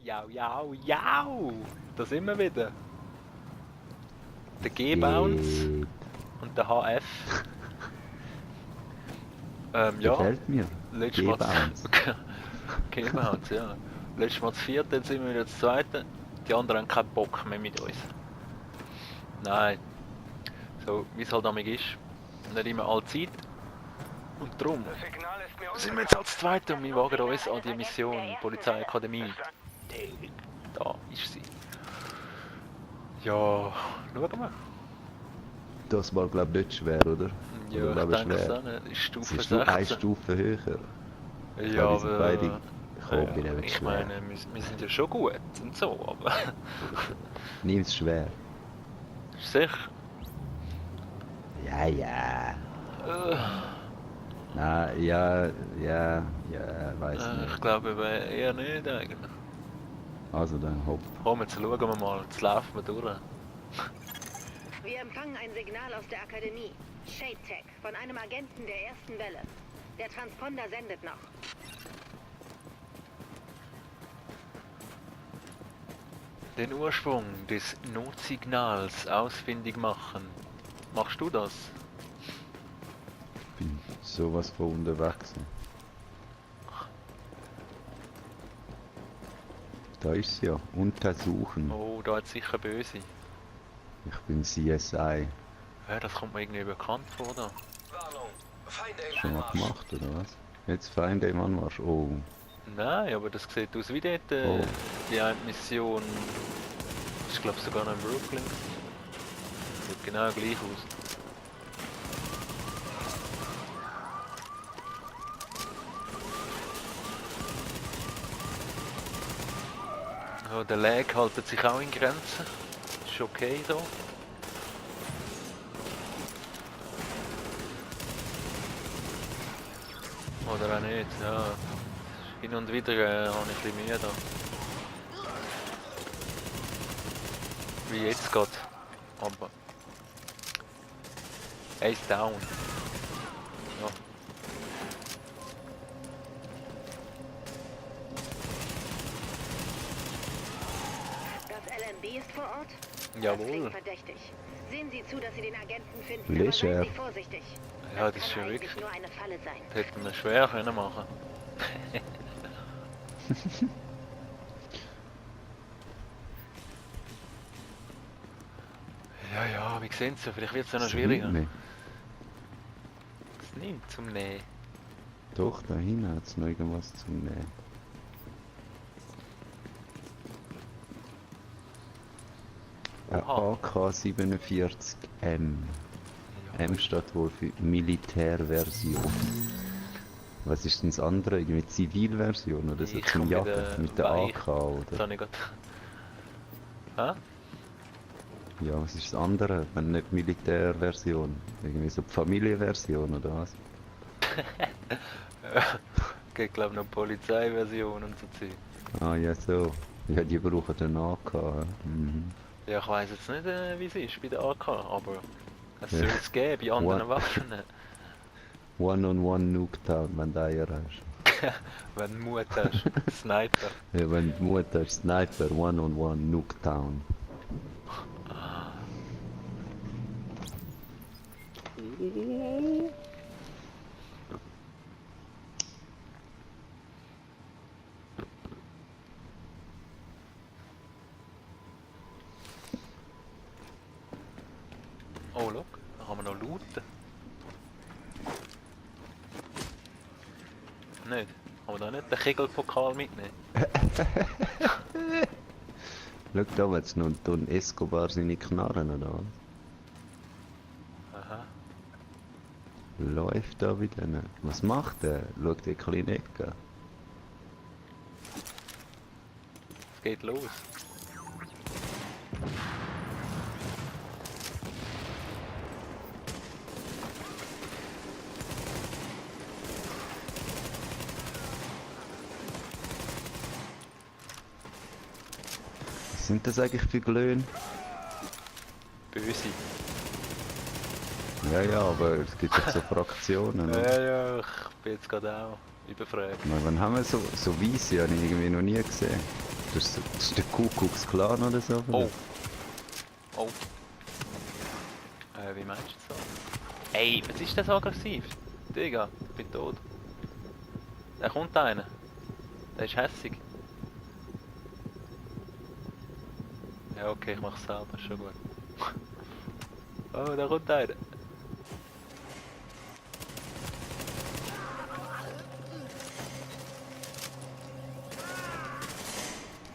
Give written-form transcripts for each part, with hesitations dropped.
Jau, jau, jau! Da sind wir wieder. Der G-Bounce und der HF. Ja. Gefällt mir. Letztes Mal G-Bounce. G-Bounce, ja. Letztes Mal das vierte, jetzt sind wir wieder das zweite. Die anderen haben keinen Bock mehr mit uns. Nein. So, wie es halt damit ist. Nicht immer alle Zeit. Und darum sind wir jetzt als Zweite und wir wagen uns an die Mission Polizeiakademie. Da ist sie. Ja, schauen wir. Das war glaube ich nicht schwer, oder? Ja, Oder, ich glaub denke es schwer. auch nicht. Ist Stufe Es ist nur eine 16. Stufe höher. Ja, Die sind beide ja, kombiniert ich schwer. meine, wir sind ja schon gut und so, aber... Nimm es schwer. Sicher. Ja, ja. Nein, ja, weiß Ich nicht. glaube eher nicht eigentlich. Also dann hopp. Komm, jetzt schauen wir mal, jetzt laufen wir durch. Wir empfangen ein Signal aus der Akademie. Shade Tech von einem Agenten der ersten Welle. Der Transponder sendet noch. Den Ursprung des Notsignals ausfindig machen. Machst du das? Bin sowas von unterwegs. Da ist sie ja. Untersuchen. Oh, da hat sicher böse. Ich bin CSI. Ja, das kommt mir irgendwie bekannt vor da. Schon mal gemacht, oder was? Jetzt Feinde im Anmarsch. Oh. Nein, aber das sieht aus wie dort Oh. die eine Mission. Ich glaube sogar noch in Brooklyn. Sieht genau gleich aus. Ja, der Lag hält sich auch in Grenzen. Ist okay so. Oder auch nicht, ja. Hin und wieder habe ich ein bisschen Mühe da. Wie jetzt geht. Aber... Ace down. Ja. Das LMB ist vor Ort? Das Jawohl. klingt verdächtig. Sehen Sie zu, dass Sie den Agenten finden, Leger. aber seien Sie vorsichtig. Ja, das ist kann schon eigentlich wirklich... nur eine Falle sein. Das hätten wir schwer können machen. Ja, ja, wie sehen Sie? Vielleicht wird es ja noch Das schwieriger. hinten. Es nimmt zum Nähen. Doch, da hinten hat es noch irgendwas zum Nähen. Ein Oha. AK-47M. Ja, M steht wohl für Militärversion. Was ist denn das andere? Irgendwie Zivilversion oder so Ich zum komm Jagen? Mit der Weich. AK das oder? habe ich gerade... Hä? Ja, was ist das andere? Wenn nicht Militärversion? Irgendwie so die Familienversion oder was? Geht glaube ich noch Polizeiversion und so Zeug. Ah ja, so. Ja, die brauchen den AK. Mhm. Ja, ich weiss jetzt nicht, wie es ist bei der AK, aber es Ja. soll es geben bei anderen What? Waffen. One-on-one Nuketown, wenn du Eier hast. Wenn du Mut hast. Sniper. Ja, wenn du Mut hast, Sniper, One-on-one Nuketown. Oh, look, da haben wir noch looten. Nicht? Haben wir da nicht den Kegelpokal mitnehmen? Schau, da jetzt noch Don Escobar seine Knarren, oder was? Aha. Läuft da wieder nicht. Was macht der? Schau die kleine Ecke. Es geht los. Was sind das eigentlich für Glöhn? Böse. Ja, ja, aber es gibt doch so Fraktionen. Ja, Oder? ja, ich bin jetzt gerade auch überfragt. Na, wann haben wir so Weisse? Habe ich irgendwie noch nie gesehen. Das ist der Kuckucksklan oder so? Oh. Oh. Wie meinst du das so? Ey, was ist das so aggressiv? Digga, ich bin tot. Da kommt einer. Der ist hässig. Ja, okay, ich mach's selber, ist schon gut. Oh, da kommt einer.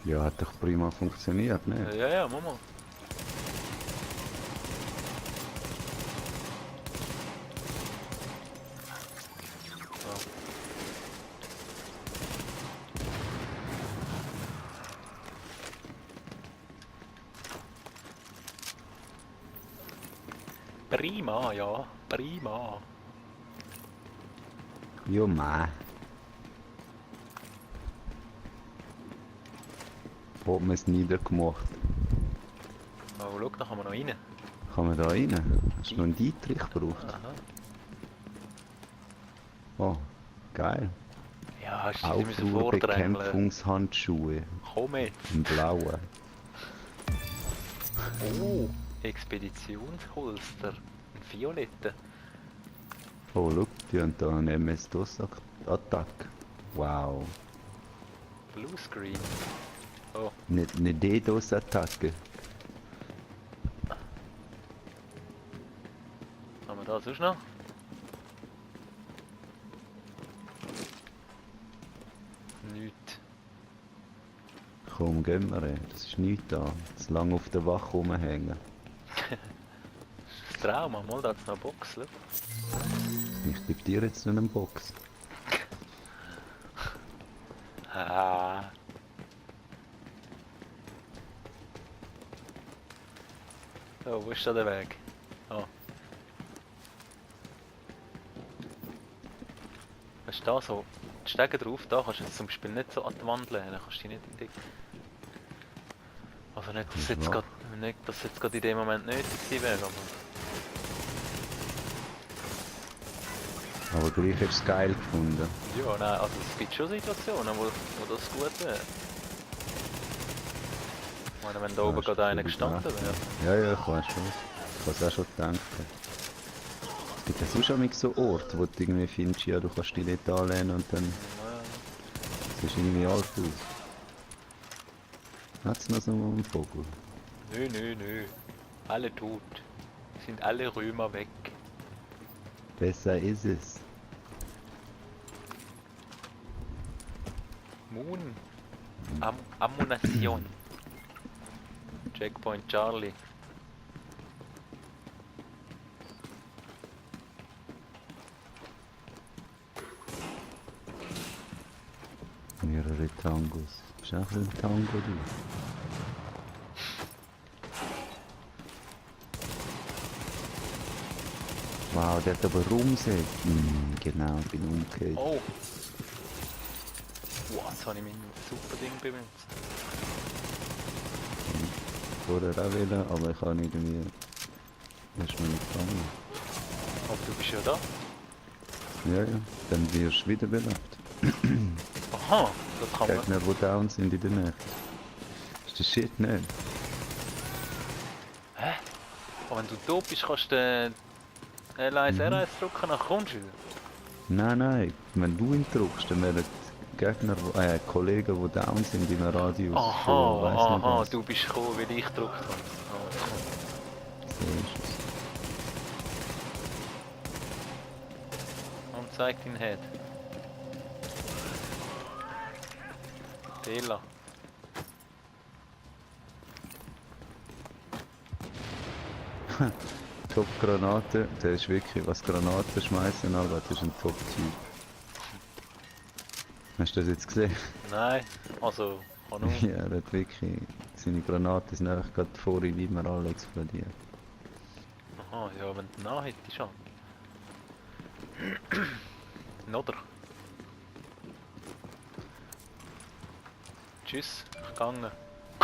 Ja, hat doch prima funktioniert, ne? Ja, ja, Mama. Prima, ja, prima. Ja, meh. Hat man es niedergemacht. Oh, schau, da kann man noch rein. Kann man da rein? Hast du noch einen Dietrich gebraucht? Aha. Oh, geil. Ja, sie müssen vordrängeln. Aufruhrbekämpfungshandschuhe Komm jetzt. im Blauen. Oh, Expeditionsholster. Ein violetter. Oh, schau, die haben da eine MS-DOS-Attacke. Wow. Bluescreen. Oh, Eine DDoS-Attacke. haben wir da sonst noch? Nichts. Komm, gehen wir, ey. Das ist nichts da. Zu lange auf der Wache rumhängen. Das Trauma, mal da hat's noch eine Box, schau. Ich gebe dir jetzt noch eine Box. Ah. Oh, wo ist da der Weg? Oh. Was ist da so? Die Stege drauf, da kannst du jetzt zum Beispiel nicht so an die Wand lehnen, kannst du dich nicht entdecken. Also nicht, dass Ja. jetzt gerade in dem Moment nötig gewesen wäre, aber... Aber gleich hast du es geil gefunden. Ja, nein, also es gibt schon Situationen, wo das gut wäre. Ich meine, wenn da oben hast gerade einer du gestanden gedacht. wäre. Ja, ich weiß schon. Ich habe es auch schon gedacht. Es gibt ja sonst auch nicht so Orte, wo du irgendwie findest, ja, du kannst dich nicht anlehnen und dann siehst irgendwie alles aus. Hat's noch so einen Vogel? Nö, nö, nö. Alle tot. Sind alle Römer weg. Besser ist es. Moon. Ammunition. Checkpoint Charlie. Mehrere Tangos. Ist auch ein Tango, du? Wow, der hat aber rumgesetzt. Genau, bin umgekehrt. Oh. Wow, jetzt habe ich mein super Ding benutzt. Vorher auch wollen, aber ich habe irgendwie... Hast du noch nicht gefangen? Aber du bist ja da. Ja, ja. Dann wirst du wiederbelebt. Aha, das kann man. Gegner, die down sind in der Nähe. Ist das Shit nicht? Hä? Aber wenn du tot bist, kannst du L1, R1 drücken, dann kommst du wieder. Nein, nein. Wenn du ihn drückst, dann werden die Gegner, Kollegen, die down sind in einem Radius von weiss nicht Aha, was. du bist gekommen, weil ich gedrückt habe. So ist es. Und zeig dein Head. Fehler. Top-Granate, der ist wirklich, was Granaten schmeißen angeht, das ist ein Top-Typ. Hast du das jetzt gesehen? Nein, also, kann nur. Ja, er hat wirklich, seine Granaten sind einfach gerade vor ihm immer alle explodiert. Aha, ja, wenn du nah hättest schon. Oder? Tschüss, ich gegangen.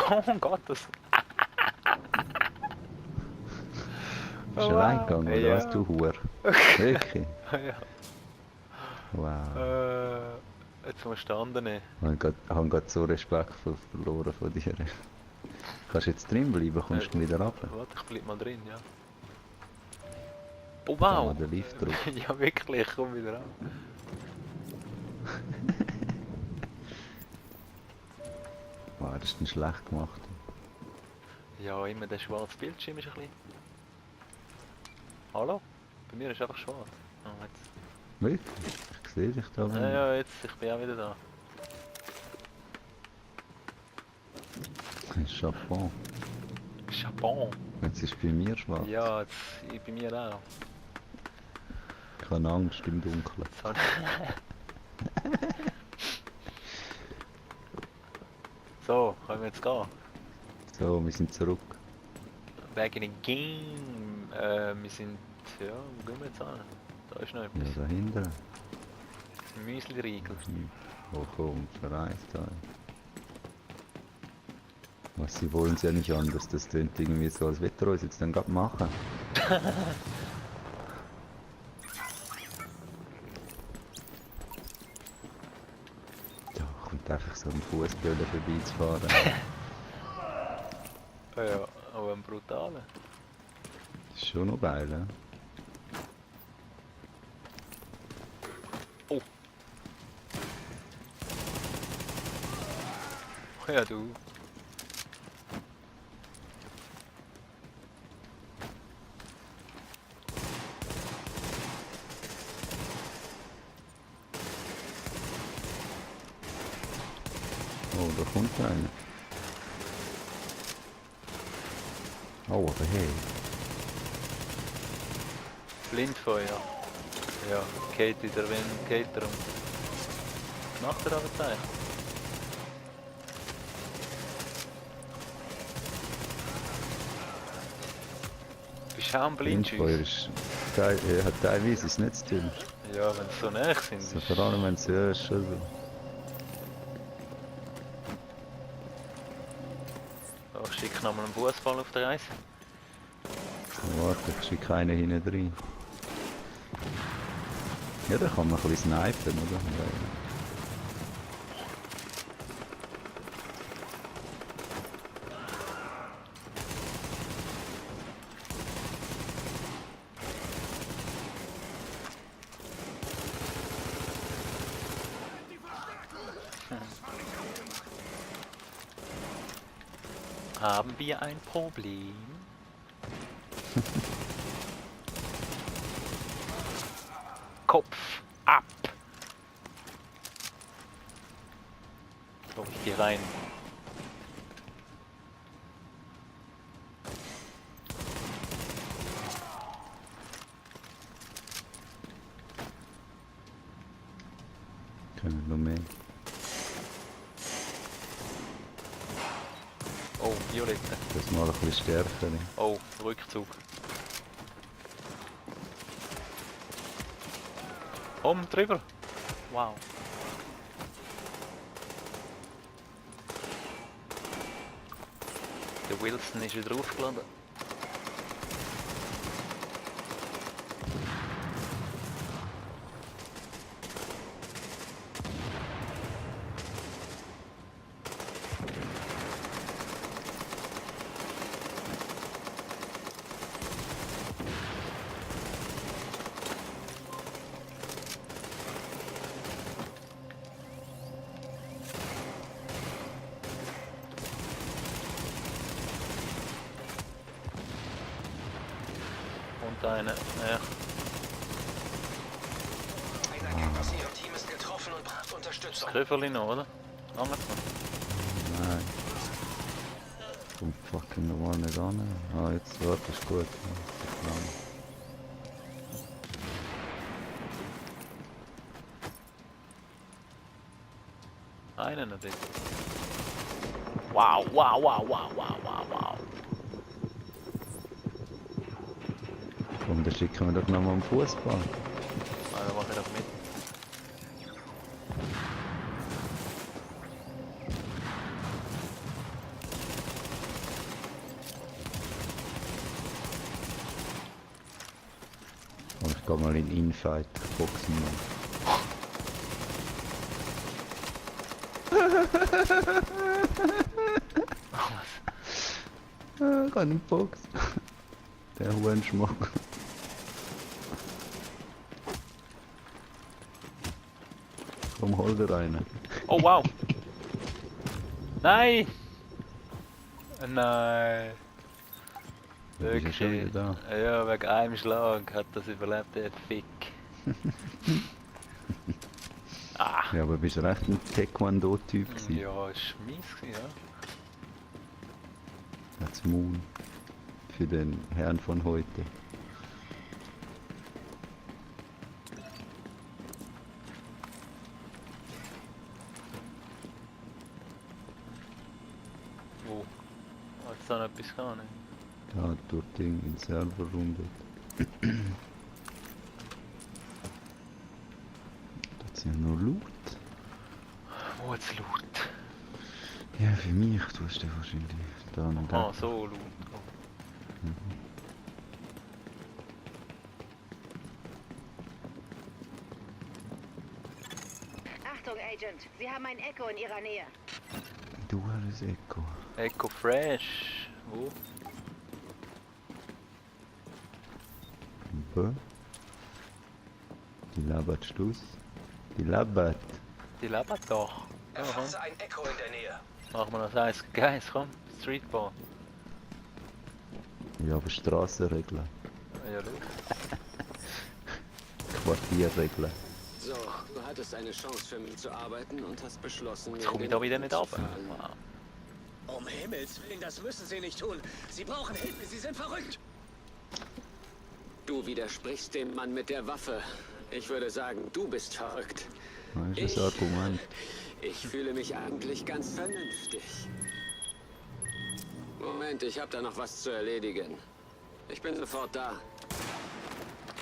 Oh Gott, das. Bist du reingegangen, oder Ja. was, du Huer? Wirklich? Ja. Wow. Jetzt musst du den anderen nehmen. Ich habe gerade so Respekt verloren von dir. Kannst du jetzt drin bleiben, kommst du wieder runter. Warte, ich bleib mal drin, ja. Oh Kann wow! man den Lift drauf. Ja wirklich, ich komm wieder an. Wow, das ist nicht schlecht gemacht. Ja, immer der schwarze Bildschirm ist ein bisschen... Hallo? Bei mir ist einfach schwarz. Oh, jetzt... Wirklich? Ich sehe dich da. Ja, ja, jetzt, ich bin auch wieder da. Chapeau. Chapeau! Jetzt ist bei mir schwarz. Ja, jetzt, bei mir auch. Keine Angst im Dunkeln. Jetzt hab So, können wir jetzt gehen? So, wir sind zurück. Back in the game. Wir sind... Ja, wo gehen wir jetzt an? Da ist noch Ja, etwas. dahinter. Müsli-Riegel. Oh komm, verreist da. Was sie wollen ja nicht anders, das klingt irgendwie so, als wird er uns jetzt dann gerade machen. Da kommt einfach so ein Fußböller vorbeizufahren. Ja, aber ein brutaler. Das ist schon noch geil, ne? Oh! Ja, du. Oh, da kommt einer. Oh, aber hey. Blindfeuer. Ja, geht wieder, wenn geht er um. Macht er aber Zeichen. Bist du auch am Blindfeuer Blindschiessen? ist... Hat teilweise ist nicht zu tun. Ja, wenn sie so nah sind. So, ist- vor allem wenn es ja ist schon so. Oh, ich schicke nochmal einen Fußball auf der Reise. Warte, ich schicke einen hinten rein. Ja, da kann man ein bisschen snipen, oder? Haben wir ein Problem? Kopf ab! So, ich geh rein. Können wir noch mehr. Oh, Violette. Das mal ein bisschen stärker. Ne? Oh, Rückzug. Drüber. Wow. Der Wilson ist wieder aufgeladen. Und eine. Ja. Ein Agent aus Ihrem Team ist getroffen und braucht Unterstützung. Köfferli noch, oder? Lange noch. Nein. Kommt fucking normal nicht an. Ah, jetzt warte, ist gut. Ja, ist Einen noch dort. Wow, wow, wow, wow, wow, wow, wow. Komm, dann schicken wir doch nochmal am Fußball. Also mach ich doch mit. Und ich gehe mal in Infight, boxen mal. Ich habe einen Box. Der Hurenschmuck. Komm, hol dir einen. Oh wow! Nein! Nein! Du bist ja schon wieder da. Ja, wegen einem Schlag hat das überlebt, der Fick. Ah! Ja, aber bist recht ein Taekwondo-Typ gewesen. Ja, ist mies gewesen, ja. Als Moon. Für den Herrn von heute. Wo? Hat es da noch etwas gar nicht? Da durch Ding in Serverrunde. Das sind ja noch Loot. Wo hat's laut? Ja, für mich tust du wahrscheinlich da und da. Ah, so laut. Oh. Achtung, Agent. Sie haben ein Echo in Ihrer Nähe. Du hast Echo. Echo Fresh. Wo? Bö. Die labert Schluss. Die labert. Die labert doch. Ja, komm. Erfasse ein Echo in der Nähe. Machen wir das Eis. Guys, komm. Streetball. Ja, aber Strassenregeln. Ja, schau. Quartierregeln. So, du hattest eine Chance für mich zu arbeiten und hast beschlossen, Jetzt komme ich da wieder nicht ab. Um Himmels Willen, das müssen Sie nicht tun. Sie brauchen Hilfe, Sie sind verrückt. Du widersprichst dem Mann mit der Waffe. Ich würde sagen, du bist verrückt. Das ist das Argument. Ich fühle mich eigentlich ganz vernünftig. Moment, ich habe da noch was zu erledigen. Ich bin sofort da.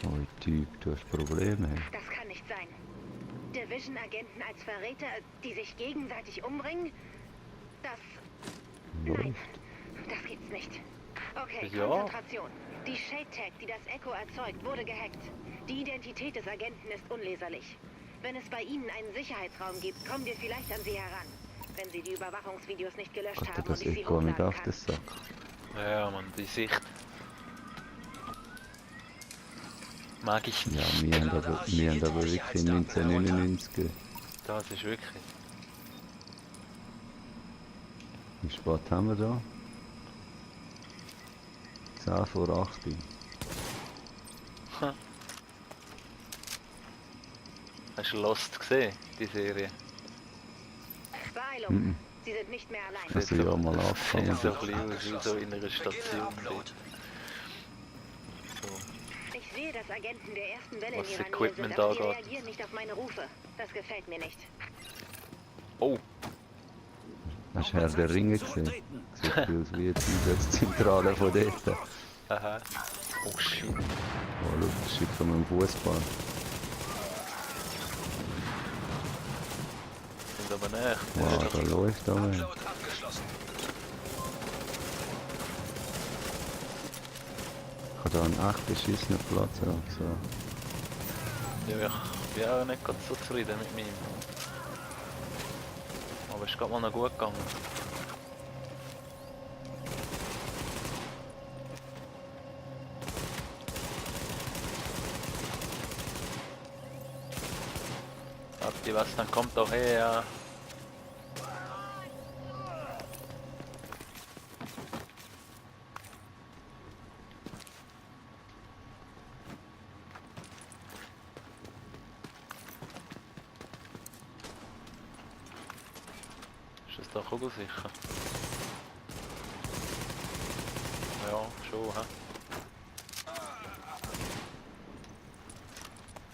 Oh, Typ, du hast Probleme. Das kann nicht sein. Division-Agenten als Verräter, die sich gegenseitig umbringen? Das... Nein, das gibt's nicht. Okay, Ja. Konzentration. Die Shade-Tag, die das Echo erzeugt, wurde gehackt. Die Identität des Agenten ist unleserlich. Wenn es bei Ihnen einen Sicherheitsraum gibt, kommen wir vielleicht an Sie heran. Wenn Sie die Überwachungsvideos nicht gelöscht Gott, haben und das ich sie Echo nicht hochladen auf kann. den Sack. Ja, Mann, die Sicht. Mag ich Ja, nicht. wir haben aber wirklich 1999. Das ist wirklich. Wie spät haben wir da? 10 vor 8. Hast du Lost gesehen, die Serie? Beeilung. Sie sind nicht mehr allein. Das ist ja mal Sieht angefangen. so ein bisschen aus wie so in einer Station. dort. So. Ich sehe, dass Agenten der ersten Welle Was in ihrer Nähe Equipment sind, aber sie angeht. reagieren nicht auf meine Rufe. Das gefällt mir nicht. Oh, Hast du Herr der Ringe gesehen? Sieht aus wie jetzt die Zentrale von dort. aha. Oh shit. Oh, schau, das ist von einem Fußball. Sind aber nicht. Wow, da läuft aber. Upload abgeschlossen. Ich habe da einen echt beschissenen Platz. Also. Ja, ich bin auch nicht ganz so zufrieden mit meinem. Aber es ist gerade mal noch gut gegangen. Habt ihr was, dann kommt doch her. Ist das da kugelsicher? Ja, schon, hä?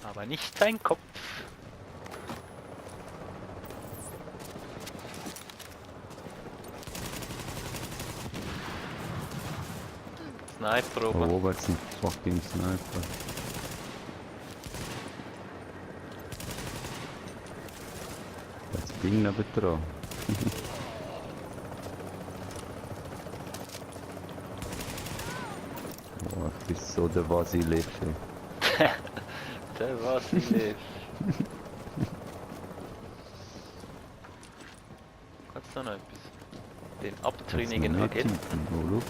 Aber nicht sein Kopf. Sniper Da oben. oben ist ein fucking Sniper. Das Ding neben dran. Oh, ich bin so der Vasiliv. Der Vasiliv. jetzt da noch etwas? Den Hat's abtrünnigen mir nicht Agenten. hinten. Oh, schau.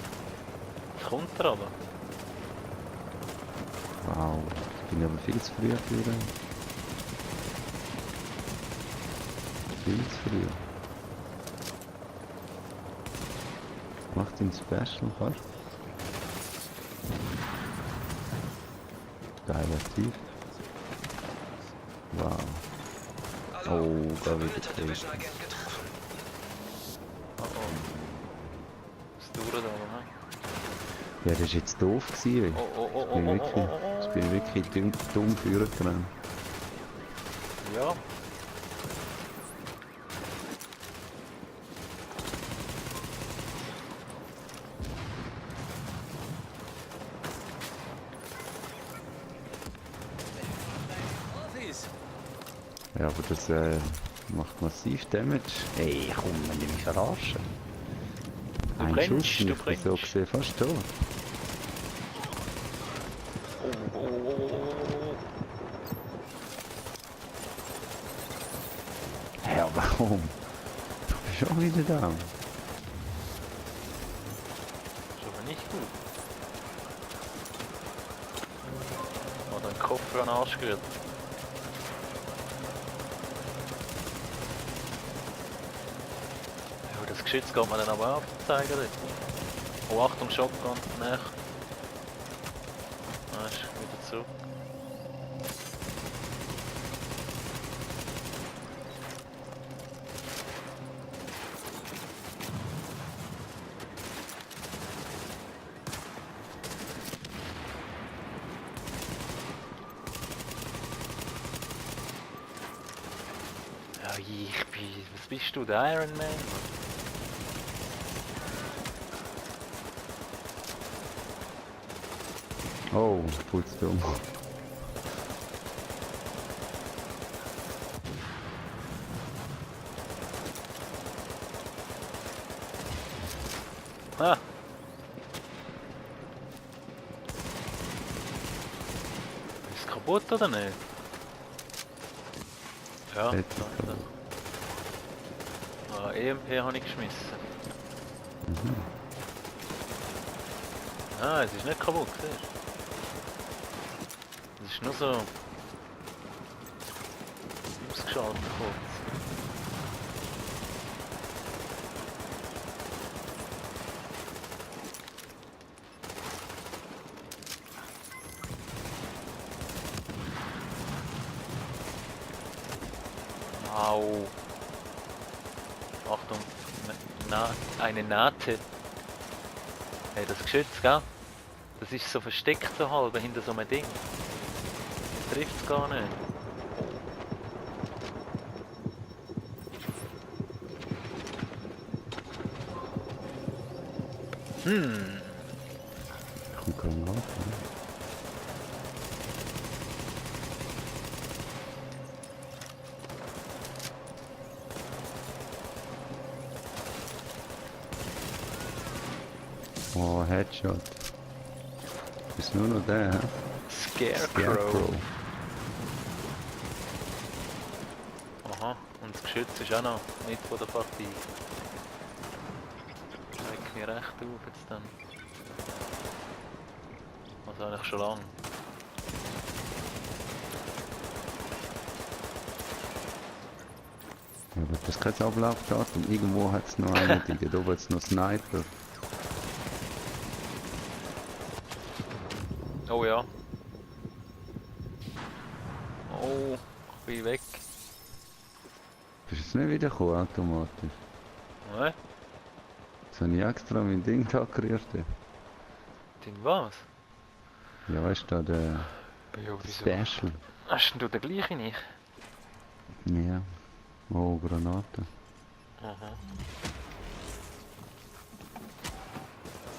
Jetzt kommt er aber. Wow, ich bin aber viel zu früh für. Viel zu früh. Macht den Special fast. Geiler Typ. Wow. Hallo, Oh, da wird Verbündeter es Division Agent getroffen. Oh oh. Was dauert da, oder? Ja, das war jetzt doof gewesen. Oh oh oh Ich oh bin oh wirklich, oh oh ich oh. bin wirklich dumm vorgerannt. Ja. Profis! Ja, aber das macht massiv Damage. Ey, komm, wenn ich mich verarsche. Du Ein brennst, Schuss und du ich bin so brennst. gesehen fast tot. Oh oh oh oh oh. Ja, warum? Du bist schon wieder da. Ist aber nicht gut. Oder ein Kopf an den Arsch gerührt. Ja, das Geschütz geht mir dann aber auch auf den Zeiger dort. Oh, Achtung, Shotgun, nach. Ah, ist wieder zurück. Ja, ich bin... Was bist du, der Iron Man? Oh, putzdumm. Ah! Ist es kaputt oder nicht? Ja, Jetzt ist es warte. Ah, EMP habe ich geschmissen. Mhm. Ah, es ist nicht kaputt, siehst du? Es ist nur so... ausgeschaltet kurz. Au. Achtung, eine Nate. Hey, das Geschütz, gell? Das ist so versteckt so halb hinter so einem Ding. Trifft es gar nicht. Hm. Kommt Granate. Ne? Oh, Headshot. Ist nur noch der, hä? Scarecrow. Aha, und das Geschütz ist auch noch nicht von der Partie. Regt mich recht auf jetzt dann. Also eigentlich schon lange. Ja, aber das ist kein Ablaufdatum. Irgendwo hat es noch einen, dort oben hat es noch Sniper. Oh ja. Oh, ich bin weg. Bist du jetzt nicht wiedergekommen, automatisch? Ne? Jetzt habe ich extra mein Ding da gerührt. Den was? Ja, weißt du, da der Ja, wieso? Special. Hast denn du den gleichen nicht? Ja. Oh, Granate. Aha.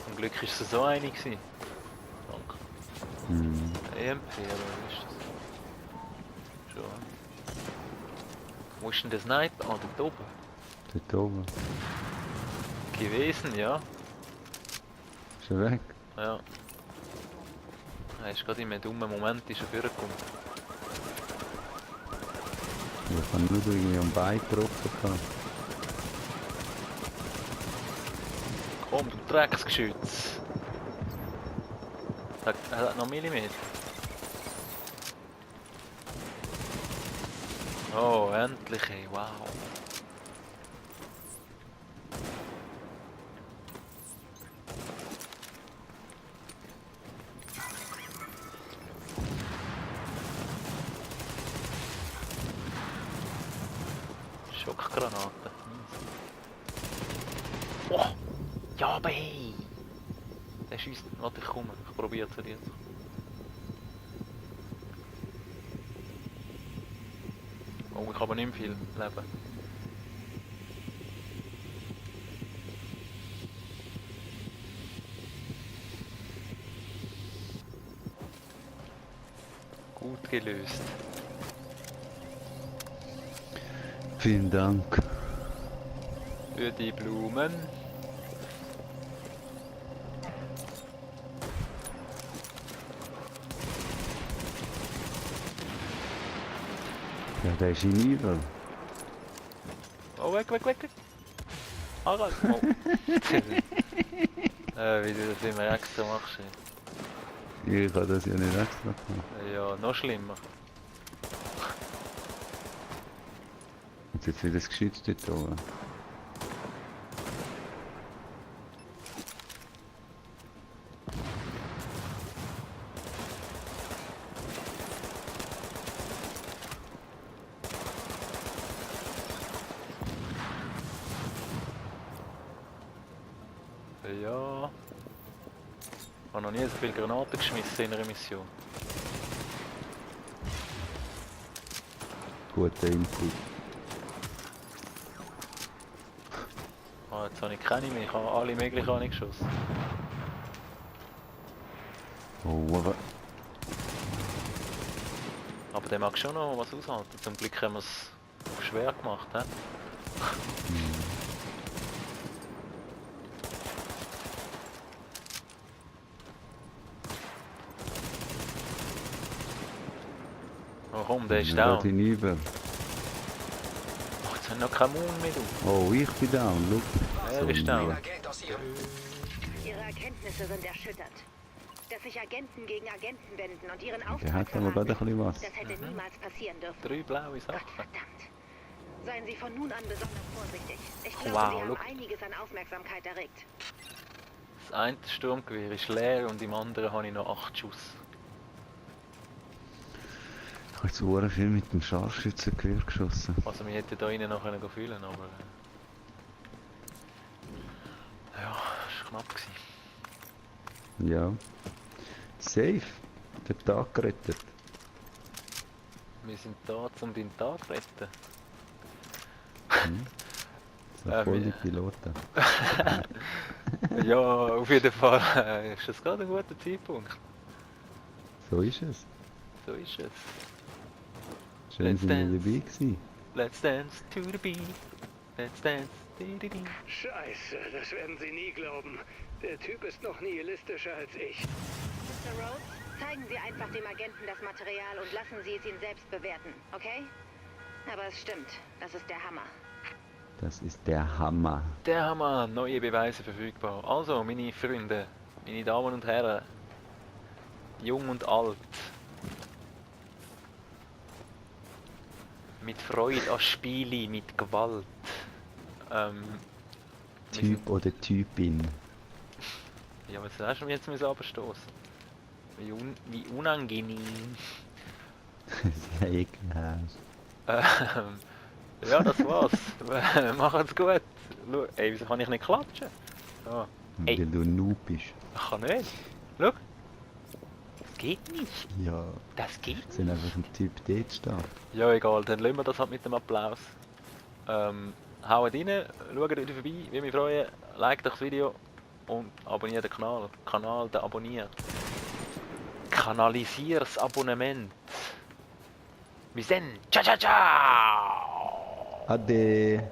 Zum Glück ist es so eine gewesen. Danke. Hm. EMP oder was ist das? Schon. Wo ist denn der Sniper? Ah, dort oben. Dort oben. Gewesen, ja. Ist er weg? Ja. Er ist gerade in einem dummen Moment ist er vorgekommen. Ich habe nur irgendwie am Bein getroffen. Komm, du Drecksgeschütz. Er hat noch Millimeter. Oh, endlich, ey, wow. Schockgranate. Oh! Ja, aber hey! Der schießt. Warte, ich komme. Ich probiere zu dir zu kommen. Oh, ich habe nicht mehr viel Leben. Gut gelöst. Vielen Dank. Für die Blumen. Ja, der ist hinüber. Oh, weg. Harald! Oh. Wie du das immer extra machst. Ey. Ich habe das ja nicht extra gemacht. Ja, noch schlimmer. Und jetzt wieder das Geschütz dort oben. Ja. Ich habe noch nie so viele Granaten geschmissen in einer Mission. Guter Input. Ah, jetzt habe ich keine mehr. Ich habe alle möglichen geschossen. Oh, Aber der mag schon noch was aushalten. Zum Glück haben wir es auf schwer gemacht. He? Oh komm, der ist down. hinüber. Oh, jetzt haben wir noch keinen Mund mehr. Du. Oh, ich bin down, look. Er ist down. Agent aus Ihrem... Ihre Erkenntnisse sind erschüttert. Dass sich Agenten gegen Agenten wenden und ihren Der Auftrag hat aber gerade ein verraten, bisschen was. das hätte niemals passieren dürfen. 3 blaue Sachen. Verdammt. Seien Sie von nun an besonders vorsichtig. Ich glaube, Wow, Sie haben look. einiges an Aufmerksamkeit erregt. Das eine Sturmgewehr ist leer und im anderen habe ich noch 8 Schuss. Ich habe jetzt sehr viel mit dem Scharfschützengewehr geschossen. Also wir hätten da innen noch können füllen, aber... ja, das war knapp. Gewesen. Ja. Safe. Den Tag gerettet. Wir sind da, um deinen Tag zu retten. So voll die wir- Piloten. Ja, auf jeden Fall ist das gerade ein guter Zeitpunkt. So ist es. So ist es. Schön Let's sind wir dance. dabei gewesen. Let's dance to the beat. Let's dance to the beat. Scheiße, das werden Sie nie glauben. Der Typ ist noch nihilistischer als ich. Mr. Rhodes, zeigen Sie einfach dem Agenten das Material und lassen Sie es ihn selbst bewerten, okay? Aber es stimmt, das ist der Hammer. Das ist der Hammer. Der haben wir neue Beweise verfügbar. Also, meine Freunde, meine Damen und Herren, jung und alt, mit Freude an Spiele, mit Gewalt. wir Typ oder Typin. Ja, was hast du mir jetzt abstoßen? Wie unangenehm. Sehr ekelhaft. Ja, das war's. Macht's gut. Schau, ey, wieso kann ich nicht klatschen? Ah, Ey. Weil du Noob bist. ich kann nicht. Schau. Das geht nicht. Ja. Das geht nicht. Sind einfach ein Typ dort stehen. Ja, egal, dann lassen wir das halt mit dem Applaus. Haut rein, schaut wieder vorbei, würde mich freuen. Like das Video und abonniert den Kanal. Den abonniert. Kanalisier das Abonnement. Wir sind. Ciao, ciao, ciao! Ade.